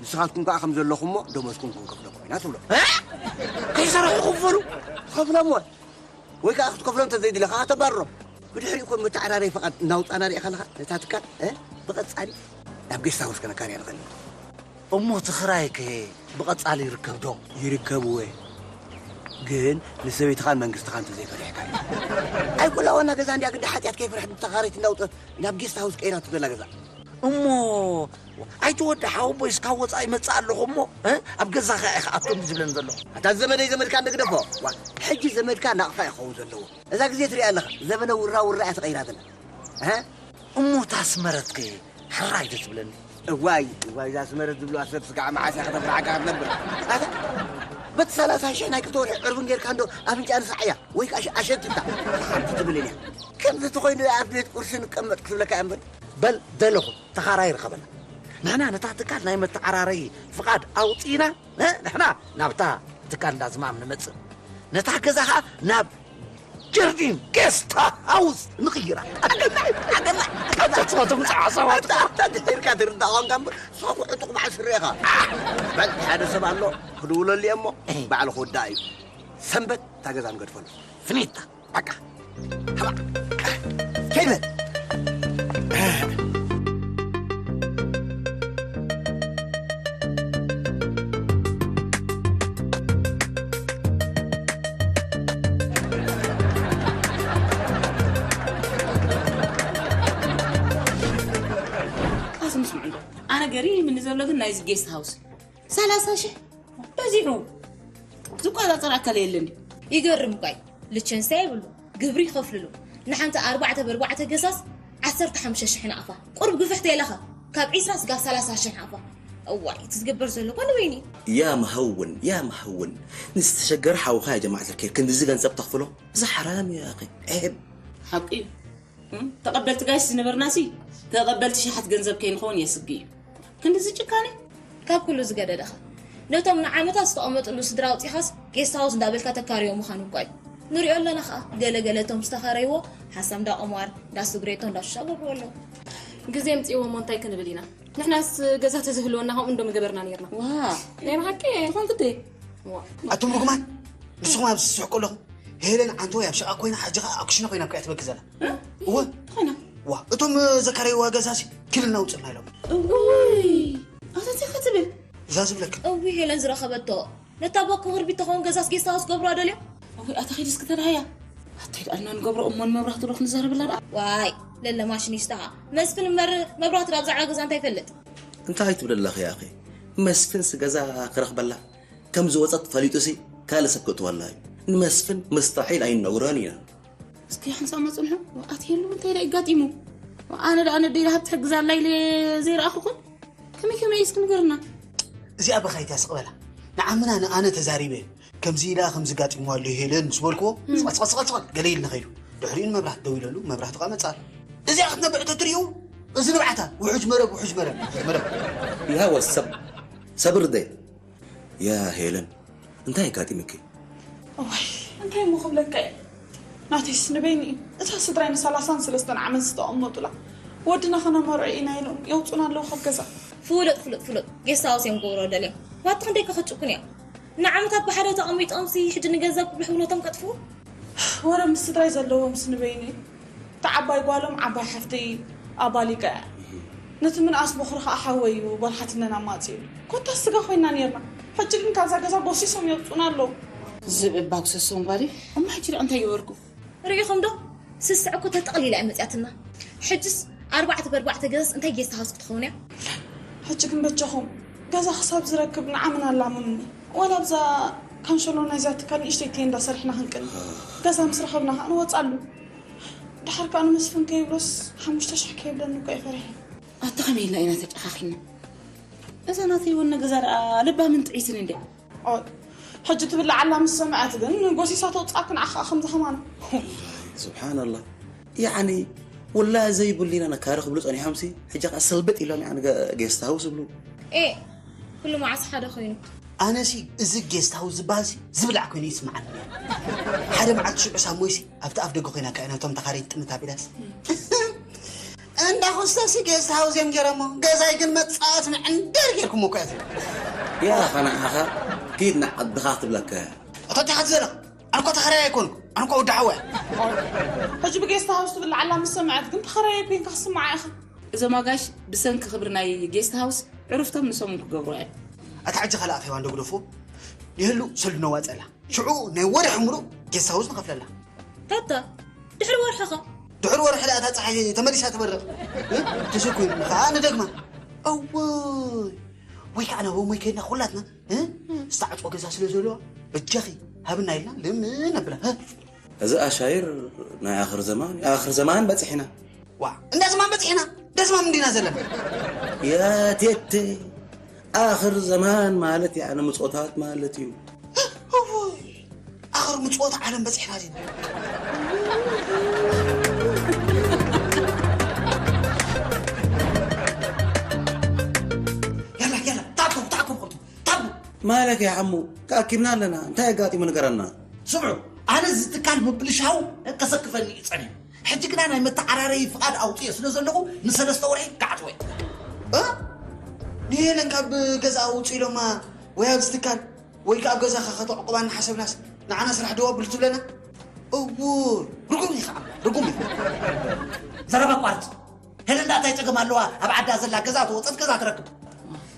ንስኻትኩም ከኣ ከም ዘለኹሞ ደሞዝኩም ክንከፍለኩም ኢና ትብሎ። እ? ከይሰርሑ ክፈሉ? ትኸፍሎም ወይ? ወይ ከኣ ክትከፍሎም እንተዘይድለኻ ከተባርሮም። ብድሕሪኡ እኮ መተዓራረይ ፍቓድ እናውጻእና ርኢኻ ኣለኻ ነታ ትካል፣ እ? ብቐጻሊ ናብ ጌስት ሃውስ ከነካርያ ንኽእል ኢና። እሞ እቲ ክራይከ ብቐጻሊ ይርከብ ዶ? ይርከብ እወ። ግን ንሰበይትኻን መንግስትኻን እንተዘይፈሪሕካ እዩ። ኣይ፣ ኩላ ዋና ገዛ እንድያ፣ ግዲ ሓጢኣት ከይፈርሐት ብተኻረይቲ እንዳውጸት ናብ ጌስት ሃውስ ቀይራቶ ዘላ ገዛ። እሞ ኣይትወዲ ሓወቦይ፣ እስካብ ወጻኢ ይመጽእ ኣለኹ እሞ፣ እ? ኣብ ገዛኻ ኢኻ ኣቶም ዝብለን ዘለኹ። ኣታ ዘመደይ ዘመድካ ንግደፎ። ዋ፣ ሕጂ ዘመድካ ናቕፋ እዩ ክኸውን ዘለዎ። እዛ ግዜ ትሪኣ ኣለኻ፣ ዘበነ ውራ ውራ እያ ተቐይራ ዘላ። እ? እሞ እታ ኣስመረትከ ሕራይ ዶ ትብለኒ? እዋይ፣ እዋይ፣ እዛ ኣስመረት ዝብልዋ ሰብ ስጋዕ መዓስ እያ ከተፍርሓካ ክትነብር? ኣታ፣ በቲ ሰላሳ ሽሕ ናይ ክልተ ወርሒ ዕርቡን ጌርካ እንዶ ኣፍንጫ ንሳዕ እያ፣ ወይ ከኣ ኣሸትታ። ሓንቲ ትብልን እያ። ከምዚ ተኾይኑ ኣብ ቤት ቁርሲ ንቀመጥ ክትብለካ እያ እምበር። በል ደለኹ፣ ተኻራይ ርኸበና። ንሕና ነታ ትካል ናይ መተዓራረዪ ፍቓድ ኣውጺእና፣ እ፣ ንሕና ናብታ ትካል እንዳ ዝማም ንመጽእ። ነታ ገዛ ኸኣ ናብ ጀርዲን ጌስት ሃውስ ንቕይራ። ኣገናዕ፣ ኣገናዕ፣ ኣገናዕ። ተጻወቶም ጸዓ ሰባት። ኣታ፣ ኣታ ድሒርካ ትርዳእ ኳንካ እምበር፣ ንስኻ እኮ ዕጡቕ በዓል ስረ ኢኻ። በል፣ ሓደ ሰብ ኣሎ፣ ክድውለሉ እየ እሞ፣ እህ። ባዕሉ ክውዳእ እዩ። ሰንበት እታ ገዛ ንገድፈሉ። ፍኒታ። በቃ። ሃባ። ከይበል። ኣስምስምዑ። ኣነ ገሪምኒ ዘሎ ግን ናይዚ ጌስት ሃውስ ሰላሳ ሽሕ በዚሑ። ዝቆጻጸር ኣካል የለን ድዩ? ይገርም እኳ እዩ። ልቸንሳ የብሉ። ግብሪ ይኸፍልሉ። ንሓንቲ ኣርባዕተ ብኣርባዕተ ገዛስ ዓሰርተ ሓሙሽተ ሽሕ ናቕፋ። ቁሩብ ግፍሕ ተይለኻ፣ ካብ ዒስራ ስጋብ ሰላሳ ሽሕ ናቕፋ። እዋይ፣ እቲ ዝግበር ዘሎ እኳ ንበይኑ እዩ። يا مهون، يا مهون. ንዝተሸገረ ሓውኻ እያ ጀማዓ ዘኪር ክንድዚ ገንዘብ ተኽፍሎ? እዚ ሓራም እዩ፣ ኣኺ። ዒብ። ሓቂ እዩ። እም፣ ተቐበልቲ ጋይስ ዝነበርናሲ፣ ተቐበልቲ ሸሓት ገንዘብ ከይንኸውን የስግእ እዩ። ክንድዚ ጭካኔ? ካብ ኩሉ ዝገደደኸ፣ ነቶም ንዓመታት ዝተቐመጥሉ ስድራ ኣውጺኻስ ጌስት ሃውስ እንዳበልካ ተካርዮ ምዃን እኳ እዩ። ንሪኦ ኣለና ኸኣ፣ ገለ ገለ እቶም ዝተኻረይዎ ሓሳብ እንዳ ቁማር፣ እንዳ ስግሬቶ፣ እንዳ ሹሻ ገብርዎ ኣለዉ። ግዜ ኣምጺእዎ እሞ እንታይ ክንብል ኢና? ንሕናስ ገዛ ተዝህልወና ከምኡ እንዶ ምገበርና ኔርና። ዋ። ናይ ብሓቂ? ትኾን ግዲ? ዋ። ኣቱም ርጉማት፣ ንስኹም ኣብዚ ትስሕቁ ኣለኹም። ሄለን ዓንተወይ ኣብ ሸቓ ኮይና፣ ሕጂ ኸኣ ኣብ ክሽነ ኮይና ኣብ ከኣ ትበኪ ዘላ። እ? እወ። ትኾና? ዋ፣ እቶም ዘካረይዋ ገዛሲ ክልና ውጽእና ኢሎም። እውይ፣ ኣታ እንታይ ክትብል? እዛ ዝብለክ። እውይ፣ ሄለን ዝረኸበቶ። ነታ ቦኮ ክርቢት ተኸውን ገዛስ ጌስት ሃውስ ገብራ ደልዮ? እውይ፣ ኣታ ኸይዲ እስኪ ተዳሃያ። ኣታይ ደኣ ንገብሮ እሞ ንመብራህቱ ዶ ክንዛረብላ ደኣ? ዋይ፣ ለለ ማሽኒስታ። መስፍን እምበር መብራህቱ ዳብ ዛዕባ ገዛ እንታይ ይፈልጥ? እንታይ ትብሊ ኣለኺ ኣኺ? መስፍንስ ገዛ ክረኽበላ ከም ዝወጸት ፈሊጡሲ ካልእ ሰብ ክእትወላ እዩ። ንመስፍን ምስታሒል ኣይንነግሮን ኢና። እስኪ ሓንሳብ መጽንሑ፣ ኣትየሉ እንታይ ደኣ ኣጋጢሙ? ኣነ ደኣ ነደይ ረሃብ ትሕግዛ ኣላ ኢለ ዘይረኣኹኹን? ከመይ ከመይ እስኪ ንገርና። እዚኣ በኻይት እያ ስቕ በላ። ንዓምና ንኣነ ተዛሪበ። ከምዚ ኢላ ከምዚ ጋጢምዋ ኣሎ ሄለን ምስ በልክዎ፣ እም። ስቐል፣ ስቐል፣ ስቐል፣ ስቐል፣ ገለ ኢሉ ንኸይዱ። ድሕሪኡ ንመብራህቲ ደው ኢለሉ፣ መብራህቲ ኸኣ መጽኣ ኣሎ። እዚኣ ክትነብዕ ተትርእዩ፣ እዚ ንብዓታ፣ ውሑጅ መረብ፣ ውሑጅ መረብ፣ ውሑጅ መረብ። ይሃ ወሰብ። ሰብር ደይ። ያ ሄለን፣ እንታይ ኣጋጢምኪ? እዋይ፣ እንታይ እሞ ክብለካ እየ? ናተይስ ንበይኑ እዩ። እታ ስድራይ ንሰላሳን ሰለስተን ዓመት ዝተቐመጡላ፣ ወድና ከነመርዖ ኢና ኢሎም የውፁና ኣለዉ ካብ ገዛ። ፍሉጥ ፍሉጥ ፍሉጥ ጌስት ሃውስ እዮም ክገብሩ ደልዮም። ዋታ ክንደይ ከኽጭኩን እዮም። ንዓመታት ብሓደ ተቐሚጦም ሲ ሕጂ ንገንዘብ ክብሉ ሕውነቶም ከጥፍኡ። ወረ ምስ ስድራይ ዘለዎም ስንበይኒ። እታ ዓባይ ጓሎም ዓባይ ሓፍተይ ኣባሊቀ እያ። ነቲ ምንኣስ ቦኽሪ ከዓ ሓወይ እዩ ጓል ሓትነን ኣማፅኡ። ኮታ ስጋ ኮይና ነርና። ሕጂ ግን ካብዛ ገዛ ጎሲሶም የውፁና ኣለዉ። ዝብእባ ክሰሶም ጓለይ። እማ ሕጂ ደኣ እንታይ ገበርኩ? ርኢኹም ዶ? ስስዕ እኮ ተጠቕሊላ እያ መፅያትና። ሕጅስ ኣርባዕተ ብኣርባዕተ ገዛስ እንታይ ጌስት ሃውስ ክትኸውን እያ? ሕጂ ግን በጃኹም ገዛ ክሳብ ዝረክብ ንዓምን ኣላምኑኒ። ዋላ ኣብዛ ካንሸሎ ናይዛ ትካል ንእሽተይ ቴንዳ ሰሪሕና ክንቅኒ። ገዛ ምስ ረኸብና ከዓ ንወፅኣሉ። ድሓር ከዓ ንመስፍን ከይብሎስ ሓሙሽተ ሽሕ ከይብለኒ እኮ እየ ፈሪሐ። ኣታ ከመይ ኢልና ኢና ተጨኻኺና? እዛ ናተይ ወነ ገዛ ደኣ ልባምን ጥዒትን እንድያ። ኦይ፣ ሕጂ ትብላዕ ኣላ ምስ ሰምዐት ግን ጎሲሳ ተውፅኣኪ ንዓኻ ከምዚ ከማና። ስብሓንላ። ያዕኒ ወላሂ ዘይብሉ ኢና ነካሪ ክብሉ ፀኒሖምሲ ሕጂ ከዓ ስልብጥ ኢሎም ያዕኒ ገ- ጌስት ሃውስ ይብሉ። ኤ ኩሉ መዓስ ሓደ ኮይኑ። ኣነሲ እዚ ጌስት ሃውስ ዝበሃልሲ ዝብላዕ ኮይኑ ይስምዓኒ። ሓደ መዓልቲ ሽዑ ሳሞይሲ ኣብቲ ኣፍ ደገ ኮይና ከ ነቶም ተኻረይቲ ጥምት ኣቢላስ እንዳ ኮስተሲ ጌስት ሃውስ እዮም ገይሮሞ። ገዛይ ግን መፃወቲ መዕንደር ጌርኩሞ እኮ እያ። ያ ኸነዓኻ ኪድ ንዓድኻ ትብለካ እያ። እታ እንታይ ክትዘረቕ ኣነ እኮ ተኸራይ ኣይኮንኩ ኣነ እኮ ወዲ ሓወያ። ሕጂ ብጌስት ሃውስ ትብል ዓላ ምስ ሰምዐት ግን ተኸራይ ኮይንካ ክስምዓ ኢኻ። እዞም ኣጋሽ ብሰንኪ ክብሪ ናይ ጌስት ሃውስ ዕሩፍቶም ንሶም ክገብሩ እዮም። ኣታ ሕጂ ካልእ ኣኼባ እንዶ ግደፎ ይህሉ ሰሉ ነዋፀላ ሽዑ ናይ ወርሒ ሙሉእ ጌስት ሃውስ ንኸፍለላ። ታታ ድሕሪ ወርሒ ኸ? ድሕሪ ወርሒ ደኣ እታ ፀሓይ ተመሊሳ ትበርቕ። ተሸኩ ከዓ ንደግማ። እወይ ወይ ከዓ ናብ ሞይ ከይድና ኩላትና ዝተዓፅወ ገዛ ስለ ዘለዋ በጃኺ ሃብና ኢልና ልምን ኣብላ። እዚ ኣሻይር ናይ ኣኽር ዘማን ኣኽር ዘማን በፂሕና። ዋ እንዳ ዘማን በፂሕና ደስማም እንዲና ዘለና። ያ ቴቴ ኣኽር ዘማን ማለት ያዕኒ ምፆታት ማለት እዩ። ኣኽር ምፅወት ዓለም በፂሕና ዲና። ያላ ያላ ታኮ ታኮ ቆርጡ ታኮ። ማለት ያ ዓሙ ተኣኪብና ኣለና እንታይ ኣጋጢሙ ንገረና። ስምዑ ኣነ እዚ ትካል ምብልሻው ከሰክፈኒ እዩ ፀኒሑ። ሕጂ ግና ናይ መተዓራረዪ ፍቓድ ኣውፅኤ ስለ ዘለኹ ንሰለስተ ወርሒ ክዓፅወ እየ። እ? ንሄለን ካብ ገዛ ውፁ ኢሎማ ወይ ኣብዚ ትካል ወይ ከዓ ኣብ ገዛኻ ከተዕቁባ እናሓሰብናስ ንዓና ስራሕ ደው ኣብሉ ትብለና? እውይ ርጉም ኢኻ ኣምላኽ ርጉም ኢኻ። ዘረባ ኣቋርፅ። ሄለን ደኣ እንታይ ፀገም ኣለዋ ኣብ ዓዳ ዘላ ገዛ ተወፀት ገዛ ትረክብ።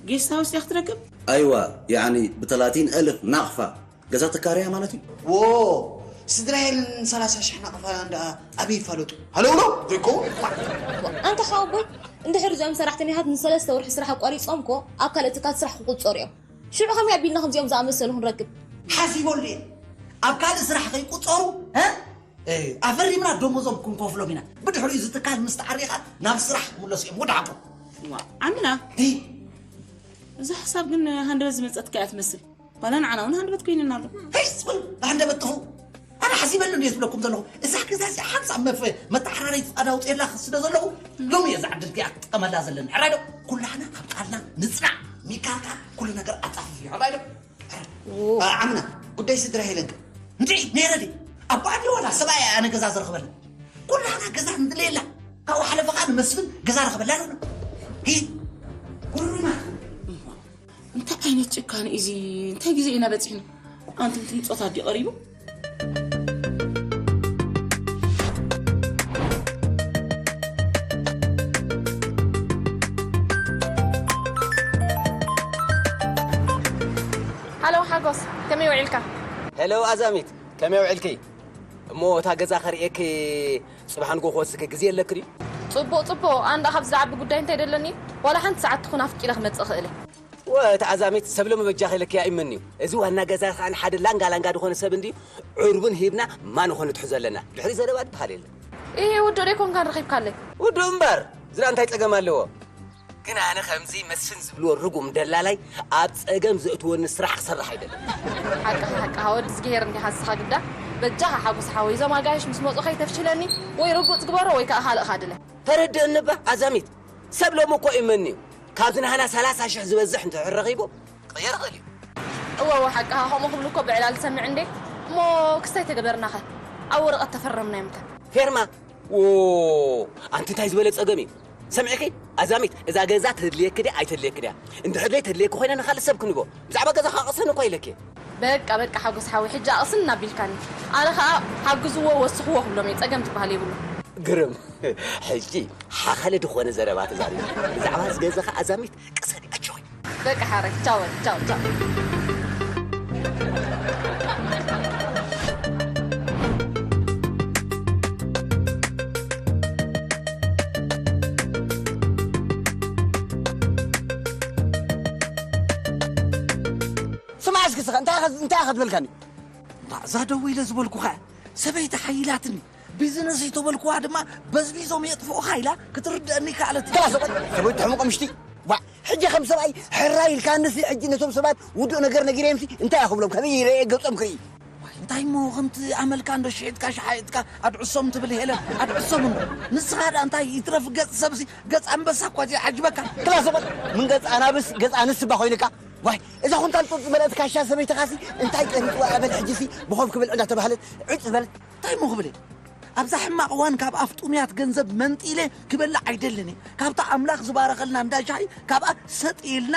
ጌስት ሃውስ ድያ ክትረክብ? ኣይዋ ያዕኒ ብተላቲን እልፍ ናቕፋ ገዛ ተካርያ ማለት እዩ። ዎ ስድራ ሄለን ሰላሳ ሽሕ ናቕፋ እንዳ ኣበይ ይፋለጡ ሃለው ዶ ዘይኮ ኣንታ ሓወቦይ እንድሕር እዚኦም ሰራሕተኛታት ንሰለስተ ወርሒ ስራሕ ኣቋሪፆም እኮ ኣብ ካልእ ትካል ስራሕ ክቁፀሩ እዮም። ሽዑ ከመይ ኣቢልና ከምዚኦም ዝኣመሰሉ ክንረክብ? ሓሲበሉ እየ ኣብ ካልእ ስራሕ ከይቁፀሩ እ? እ፣ ኣፈሪምና ደሞዞም ክንከፍሎም ኢና። ብድሕሪኡ እዚ ትካል ምስ ተዓሪኻ ናብ ስራሕ ክምለሱ እዮም። ወድዓኩም። ዋ፣ ኣሚና። እይ፣ እዚ ሓሳብ ግን ሃንደበት ዝመፀትካ እያ ትመስል። ዋላ ንዓና እውን ሃንደበት ኮይንና ኣሎ። ሄይ፣ ዝብል ሃንደበት ጥፉ። ኣነ ሓሲበሉ እንድየ ዝብለኩም ዘለኹ። እዛ ገዛ እዚኣ ሓንሳብ መፍ መተሓራረይ ፍቓድ ኣውፅኤላ ክስደ ዘለኹ ሎሚ እየ እዛ ዕድል እዚኣ ክጥቀመላ ዘለኒ። ሕራይ ዶ? ኩላህና ኣብ ቃልና ንፅናዕ። ሚካልካ ኩሉ ነገር ኣፃፍፍ እዩ። ሕራይ ዶ? ዓምና ጉዳይ ስድራ ሄለን ከ? እንድዒ ነይረ ድዩ? ኣቦኣ ድዩ ዋላ ሰብኣያ ኣነ ገዛ ዝረኽበላ? ኩላና ገዛ ንድለየላ። ካብኡ ሓለፈ ከዓ ንመስፍን ገዛ ረኽበላ ንብሎ። ሂድ። ኩሉና። እንታይ ዓይነት ጭካነ እዩ እዚ? እንታይ ግዜ ኢና በፂሕና? ኣንቲ ምፅኦት ኣዲ ቀሪቡ። ሃሎ ሓጎስ ከመይ ውዒልካ? ሄሎ ኣዛሚት ከመይ ውዒልኪ? እሞ እታ ገዛ ከርእየኪ ጽባሕ ንጎ ክወስድኪ ግዜ ኣለኪ ድዩ? ጽቡቕ ጽቡቕ ኣነ ደኣ ካብዚ ዝዓቢ ጉዳይ እንታይ ደለኒ ዋላ ሓንቲ ሰዓት ትኹን ኣፍቂለ ክመጽእ እኽእል እየ። ወእቲ ኣዛሚት ሰብ ሎሚ በጃኺ ኢለኪ ኣይእመንን'ዩ። እዚ ዋና ገዛ ከኣ ንሓደ ላንጋ ላንጋ ዝኾነ ሰብ እንድዩ ዕርቡን ሂብና ማን ኾን ንትሕዞ ኣለና። ድሕሪ ዘረባ ድበሃል የለን። ኢሂ ውዱእ ዶ ኣይኮንካን ረኺብካለይ? ውዱእ እምበር እዚ ደኣ እንታይ ጸገም ኣለዎ? ግን ኣነ ከምዚ መስፍን ዝብልዎ ርጉም ደላላይ ኣብ ጸገም ዘእትወኒ ስራሕ ክሰርሕ ኣይደልን። ሓቅኻ ሓቅኻ ወዲ እዝግሄር እንዲኻ ንስኻ ግዳ በጃኻ ሓጎስ ሓወይ እዞም ኣጋይሽ ምስ መጹ ከይተፍሽለኒ ወይ ርጉጽ ግበሮ ወይ ከኣ ካልእኻ ድለ። ተረድእኒ እባ ኣዛሚት ሰብ ሎሚ እኮ ይመኒ እዩ ካብዚ ናህና ሰላሳ ሽሕ ዝበዝሕ እንተ ረኺቡ ክቕየር ይኽእል እዩ። እወ እወ ሓቅኻ ከምኡ ክብሉ እኮ ብዕላል ሰምዕ እንዴ። እሞ ክስታይ ተገበርናኸ ኣብ ወረቐት ተፈረምና እዮም ከ። ፌርማ ዎ ኣንቲ እንታይ ዝበለ ጸገም እዩ። ሰምዕኺ ኣዛሚት እዛ ገዛ ተድልየኪ ድያ ኣይተድልየኪ ድያ? እንድሕር ደይ ተድልየኪ ኮይና ንኻልእ ሰብ ክንጎ ብዛዕባ ገዛ ካቐሰን እኳ ኢለኪ። በቃ በቃ ሓጎስ ሓወይ ሕጂ ኣቕስን እናቢልካኒ። ኣነ ኸኣ ሓግዝዎ ወስኽዎ ክብሎም እየ ጸገም ትበሃል የብሉ። ግርም ሕጂ ሓኸለ ዝኾነ ዘረባ ተዛሪቡ። ብዛዕባ ዝገዛኻ ኣዛሚት ቅሰኒ ኣጆይ። በቃ ሓረግ ቻው በል ቻው ቻው። ስማዕ እስኪ ስኸ እንታይ እንታይ ክትብልካኒ? እዛ ደው ኢለ ዝበልኩኻ ሰበይቲ ሓይላትኒ ቢዝነስ ይተበልኩዋ ድማ በዝቢዞም የጥፍኡኻ ኢላ ክትርድአኒ ከኣለት። ከላስ በል ሰበይቲ ሕሙቕ ምሽቲ ዋ ሕጂ ከም ሰብኣይ ሕራይ ኢልካ ንሲ ሕጂ ነቶም ሰባት ውዱእ ነገር ነጊረዮምሲ እንታይ እየ ክብሎም ከመይ ይረየ ገጾም ክርኢ እንታይ እሞ ከምቲ ኣመልካ እንዶ ሽዒጥካ ሸሓኢጥካ ኣድዕሶም ትብል ሄለን ኣድዕሶም እንዶ ንስኻ ዳ እንታይ ይትረፍ ገጽ ሰብሲ ገጽ ኣንበሳ እኳ ዘይዓጅበካ ክላስ በል ምን ገጽ ኣናብስ ገጽ ኣንስ እባ ኮይንካ ዋይ እዛ ኩንታል ጡጥ ዝመልአት ካሻ ሰበይትኻሲ እንታይ ቀሪጥዋ እያ በል ሕጂሲ ብኾፍ ክብል እንዳተባህለት ዕጭ ዝበለት እንታይ እሞ ክብል እየ ኣብዛ ሕማቕ እዋን ካብ ኣፍ ጥሙያት ገንዘብ መንጢለ ክበልዕ ኣይደልን እየ ካብታ ኣምላኽ ዝባረኸልና እንዳ ሻሂ ካብኣ ሰጥ ኢልና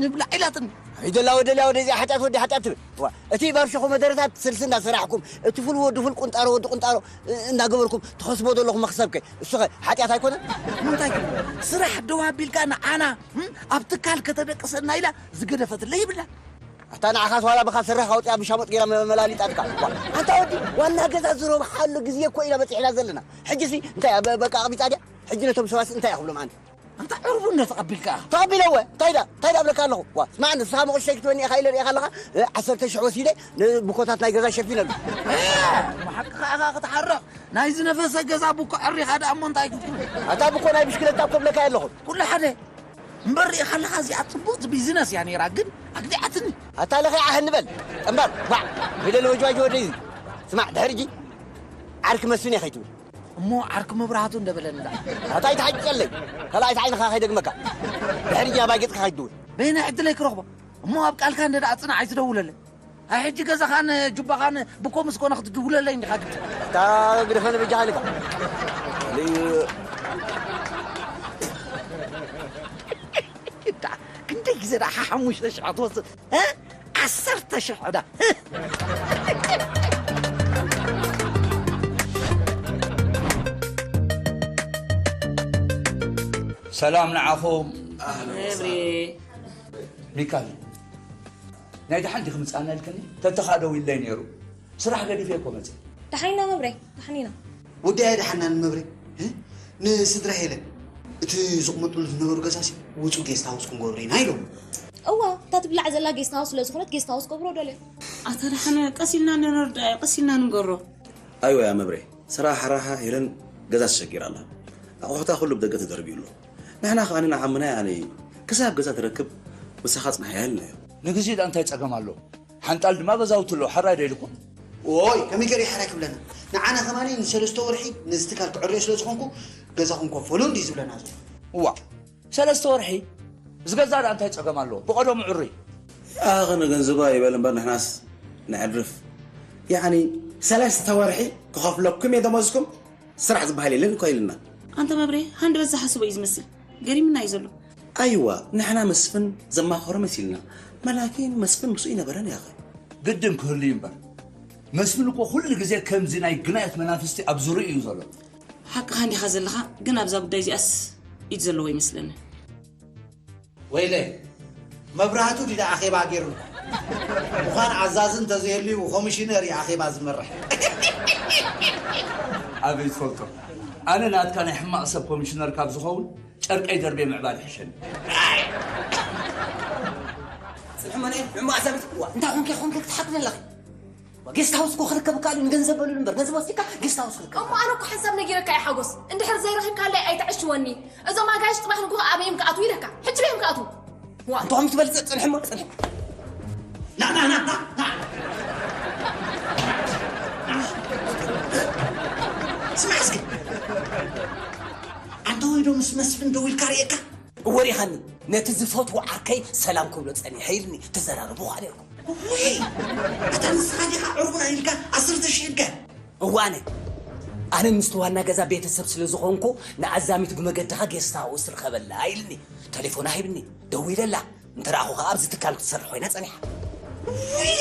ንብላዕ ኢላትኒ ኣይደላ ወደልያ ወደ እዚኣ ሓጢኣት ወዲ ሓጢኣት ትብል ዋ እቲ ባብ ሸኾ መደረታት ስልሲ እንዳሰራሕኩም እቲ ፍል ወዲ ፍል ቁንጣሮ ወዲ ቁንጣሮ እንዳገበርኩም ትኸስቦ ዘለኹም መኽሰብከ እሱኸ ሓጢኣት ኣይኮነን ምንታይ ስራሕ ደው ኣቢልካ ንዓና ኣብ ትካል ከተደቅሰና ኢላ ዝገደፈትለይ ይብላ ኣታ ንዓኻስ ዋላ ብኻ ስርሕ ኣውፅያ ብሻሞጥ ገይራ መመላሊጣትካ ኣንታ ወዲ ዋና ገዛ ዝረብሓሉ ግዜ እኮ ኢና በፂሕና ዘለና ሕጂሲ እንታይ በቃ ኣቕቢፃ ድያ ሕጂ ነቶም ሰባስ እንታይ እያ ክብሎም ኣነ ኣንታ ዕርቡነት ኣቢልካ ተቐቢለወ እንታይ ዳ እንታይ ዳ እብለካ ኣለኹ ዋ ስማዕ ንስኻ መቑሽተይ ክትበኒ ኢኻ ኢለ ሪኢኻ ኣለኻ ዓሰርተ ሽሕ ወሲደ ንብኮታት ናይ ገዛ ሸፊነሉ ሓቅኻ ኢኻ ክትሓርቕ ናይ ዝነፈሰ ገዛ ብኮ ዕሪኻ ደኣ እሞ እንታይ ክትብል ኣታ ብኮ ናይ ብሽክለታ እኮ ብለካ ኣለኹ ኩሉ ሓደ እምበር ርኢኻ ኣለኻ እዚኣ ጽቡቕቲ ቢዝነስ እያ ነይራ ግን ኣግዲዓትኒ ኣታ ለኺዓኸኒ በል እምበር ዋዕ ፊደል ወጅዋጅ ወደይ ስማዕ ድሕሪ እጂ ዓርኪ መስፍን እየ ከይትብል እሞ ዓርኪ መብራህቱ እንደበለኒ ደኣ ኣታ ኣይትሓጭጨለይ ካልኣይቲ ዓይንኻ ከይደግመካ ድሕሪ እጂ ኣባይ ገጽካ ከይትድውል በየናይ ዕድለይ ክረኽቦ እሞ ኣብ ቃልካ እንደ ደኣ ጽናዕ ኣይትደውለለይ ኣይ ሕጂ ገዛኻን ጁባኻን ብኮ ምስ ኮነ ክትድውለለይ እንዲኻ ግዲ እታ ግደፈኒ በጃኻ ኢልካ ክንደይ ግዜ ደኣ ሓሙሽተ ሽሕ ትወስድ ዓሰርተ ሽሕ ዕዳ ሰላም ንዓኹም። ሚካል ናይ ደሓን ዲኺ ምጻና ኢልክኒ ተተኻደው ኢለይ ነይሩ ስራሕ ገዲፈ እኮ መጽእ። ደሓን ኢና መብሬ ደሓን ኢና። ወዲ ኣየ ደሓና ንመብሬ ንስድራ ሄለን እቲ ዝቕመጥሉ ዝነበሩ ገዛሲ ውፁ ጌስት ሃውስ ክንገብሮ ኢና ኢሎም። እዋ እታ ትብላዕ ዘላ ጌስት ሃውስ ስለ ዝኾነት ጌስት ሃውስ ገብሮ ደልዮ። ኣታ ደሓን ቀስ ኢልና ንረዳዮ ቀስ ኢልና ንገሮ። ኣይወ ያ መብሬ ስራሕ ሓራሓ ሄለን ገዛ ተሸጊራ ኣላ ኣቑሑታ ኩሉ ብደገ ተደርብዩ ኣሎ ንሕና ከኣ ንዓምና ይኣነ እዩ ክሳብ ገዛ ትረክብ ምሳኻ ጽናሕ ያልናዮ ንግዜኡ ደኣ እንታይ ጸገም ኣሎ ሓንጣል ድማ ገዛውቲ ኣሎ ሓራይ ዶ ኢልኩም ዎይ ከመይ ገይሩ ሓራይ ክብለና ንዓና ከማኒ ንሰለስተ ወርሒ ነዚ ትካል ክዕርዮ ስለ ዝኾንኩ ገዛኹም ኮፈሉ እንዲ ዝብለና ዘሎ እዋ ሰለስተ ወርሒ ዝገዛ ደኣ እንታይ ጸገም ኣለዎ ብቐደሙ ዕሩይ ኣኸ ንገንዝባ ይበል እምበር ንሕናስ ነዕርፍ ያኒ ሰለስተ ወርሒ ክኸፍለኩም እየ ደሞዝኩም ስራሕ ዝበሃል የለን እኮ ኢልና ኣንተ መብሬ ሃንድረት ዝሓስቦ እዩ ዝመስል ገሪምና እዩ ዘሎ ኣይዋ ንሕና መስፍን ዘማኸሮ መሲልና መላኪን መስፍን ምስኡ ይነበረን ያኸ ግድን ክህሉ እዩ እምበር መስፍን እኮ ኩሉ ግዜ ከምዚ ናይ ግናየት መናፍስቲ ኣብ ዙርኡ እዩ ዘሎ ሓቅኻ እንዲኻ ዘለኻ ግን ኣብዛ ጉዳይ እዚኣስ ኢድ ዘለዎ ይመስለኒ ወይለይ መብራህቱ ድዳ ኣኼባ ገይሩልኩም ምዃን ኣዛዚ እንተዘየልዩ ኮሚሽነር እዩ ኣኼባ ዝመርሕ ኣበይ ትፈልጦ ኣነ ናትካ ናይ ሕማቕ ሰብ ኮሚሽነር ካብ ዝኸውን ጨርቀይ ደርቤ ምዕባል ይሕሸኒ ፅንሕመነ ሕማቕ ሰብ እንታይ ኮንከ ኮንከ ክትሓትኒ ኣለኺ ጌስት ሃውስ እኮ ክርከብ እካል እዩ ንገንዘብ በሉሉ እምበር ገንዘብ ወሲድካ ጌስት ሃውስ ክርከብ እሞ ኣነ እኮ ሓንሳብ ነጊረካ እየ ሓጎስ እንድሕር ዘይረኺብካለይ ኣይትዕሽወኒ እዞም ኣጋይሽ ፅባሕ ንግሆ ኣበይ እዮም ክኣትዉ ኢለካ ሕጂ በይ እዮም ክኣትዉ ዋ እንተኹም ትበልፅ ፅንሕ እሞ ፅንሕ ና ና ና ና ና ስማዕ እስኪ ኣንተ ወይ ዶ ምስ መስፍን ደው ኢልካ ርእየካ እወ ሪኢኻኒ ነቲ ዝፈትዎ ዓርከይ ሰላም ክብሎ ጸኒሐ ኢልኒ። ተዘራረቡ ኸኣ ነይርኩም። ውይ፣ ኣታ ንስኻ ዲኻ ዕርቡና ኢልካ ዓሰርተ ሽሕ ኢልካ? እዋነ፣ ኣነ ምስቲ ዋና ገዛ ቤተሰብ ስለ ዝኾንኩ፣ ንኣዛሚት ብመገድኻ ጌስት ሃውስ ርኸበላ ኢልኒ። ቴሌፎና ሂብኒ፣ ደዊለላ። እንተ ረኣኹ ኸኣ ኣብዚ ትካል ክትሰርሕ ኮይና ጸኒሓ። ውይ፣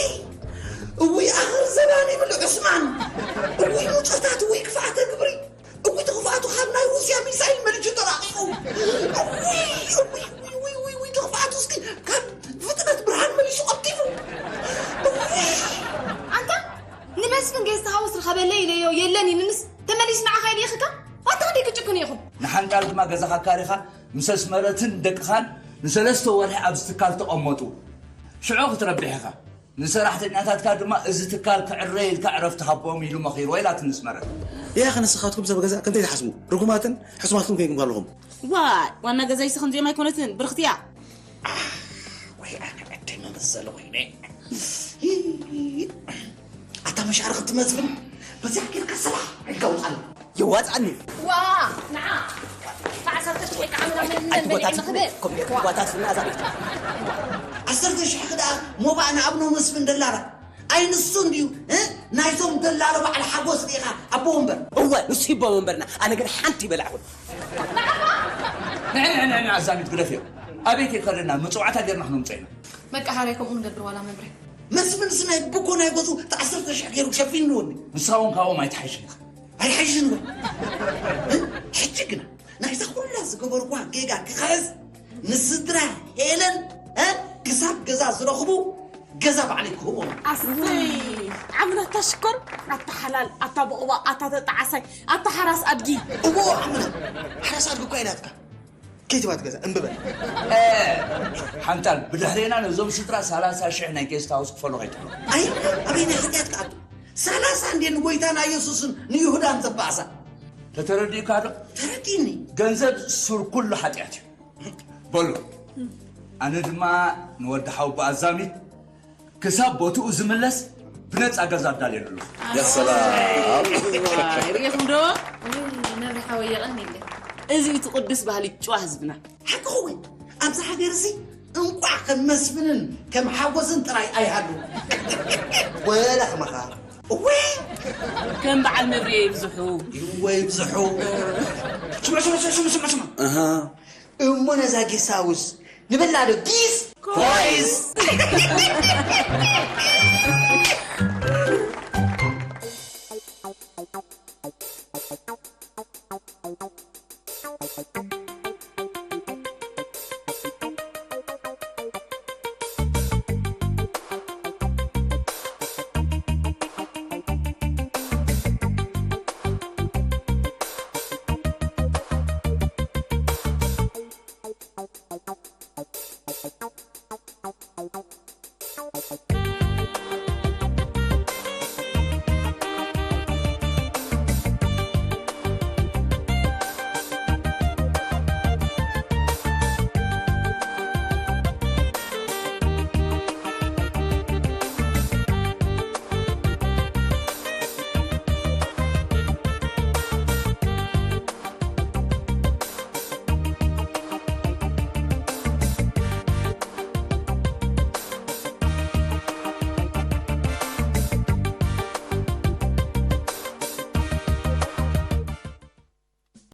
እውይ፣ ኣኽር ዘባን ይብል ዑስማን። እውይ፣ ሙጸታት፣ እውይ፣ ክፍኣተ ግብሪ። እውይ፣ እቲ ክፍኣቱ ካብ ናይ ሩስያ ሚሳይል መልጁ ተራቒቑ። እውይ፣ እውይ፣ እውይ፣ እውይ፣ እውይ፣ እቲ ክፍኣቱ እስኪ ካብ ፍጥነት ብርሃን መሊሱ ቀልጢፉ። እውይ። ኣንታ ንመስፍን ጌስት ሃውስ ርኸበለይ ኢለዮ የለን ኢሉንስ ተመሊሱ ንዓኻ ይልኢኽካ። ኣታ ክንደይ ክጭክኑ ኢኹም። ንሓንጣል ድማ ገዛኻ ኣካሪኻ ምስ ኣስመረትን ደቅኻን ንሰለስተ ወርሒ ኣብዚ ትካል ተቐመጡ። ሽዑ ክትረብሕ ኢኻ። ንሰራሕተኛታትካ ድማ እዚ ትካል ክዕረ ኢልካ ዕረፍቲ ሃቦም ኢሉ መኺርዎ ኢላትኒ ኣስመረት። ያኸ ንስኻትኩም ሰብ ገዛ ክንደይ ትሓስቡ? ርጉማትን ሕሱማትን ኮይንኩም ከለኹም። ዋይ ዋና ገዛይሲ ከምዚኦም ኣይኮነትን ብርኽቲ እያ። ወይ ኣነ ዕደይ መመሰለ ኮይነ ኣታ መሻርኽቲ መዝብን በዚኣ ጌርካ ስራሕ ኣይጋውፃል የዋፅኣኒ ዋ ንዓ ዓሰርተ ሽሕ ከዓምና ምን ምን ምን ንኽብል ጓታት ፍና ዛቤት ዓሰርተ ሽሕ ክዳ ሞባእ ንኣብኖ መስፍን ደላላ ኣይ ንሱ እንድዩ እ? ናይዞም ደላሎ በዓል ሓጎስ ዲኻ ኣቦ ወንበር እወ ንሱ ይቦ ወንበርና ኣነ ግን ሓንቲ ይበላዕኹን ንዕንዕንዕን ኣዛሚት ግደፍዮ ኣበይ ከይከደና መፅዋዕታ ጌርና ክነምፀ ኢና መቃሃርያ ከምኡ ንገብር ዋላ መብርህ መስፍን ስናይ ብኮ ናይ ገፁ ተዓሰርተ ሽሕ ገይሩ ሸፊንዎ እንዲ ንስኻ እውን ካብኦም ኣይትሓይሽን ኢኻ ኣይሓይሽን እውን ሕጂ ግና ናይዛ ኩላ ዝገበርኳ ጌጋ ክኽሕስ ንስድራ ሄለን እ ክሳብ ገዛ ዝረኽቡ ገዛ ባዕለይ ክህቦም ኣሰይ ዓምነት ተሽኮር ኣታ ሓላል ኣታ በቑባ ኣታ ተጣዓሳይ ኣታ ሓራስ ኣድጊ እዎ ዓምነት ሓራስ ኣድጊ እኳ ኢላትካ ከይትባት ገዛ እንብበል ሓንጣል ብድሕሬና ነዞም ስድራ ሰላሳ ሽሕ ናይ ጌስት ሃውስ ክፈሉ ከይትብሎ ኣይ ኣበይ ናይ ሓጢኣት ክኣቱ ሰላሳ እንዴ ንጎይታና የሱስን ንይሁዳን ዘባእሳ ተተረዲእካ ዶ ተረዲኒ ገንዘብ ሱር ኩሉ ሓጢኣት እዩ በሉ ኣነ ድማ ንወዲ ሓውቦ ኣዛሚት ክሳብ ቦትኡ ዝምለስ ብነፃ ገዛ ኣዳልየሉ ኣለኹ። ያ ሰላም። ርኢኹም ዶ? መብርሒ ሓወይ የቐንየለይ። እዚ እቲ ቅዱስ ባህሊ ጭዋ ህዝብና። ሓቅኹ እውን ኣብዚ ሃገር እዚ እንቋዕ ከም መስፍንን ከም ሓጎስን ጥራይ ኣይሃሉ ወላ ከማኻ እወ ከም በዓል መብርየ ይብዝሑ። እወ ይብዝሑ። ስምዑ ስምዑ ስምዑ ስምዑ ስምዑ። እሞ ነዛ ጊሳውስ ንበላ ዶ ጊስ ኮይስ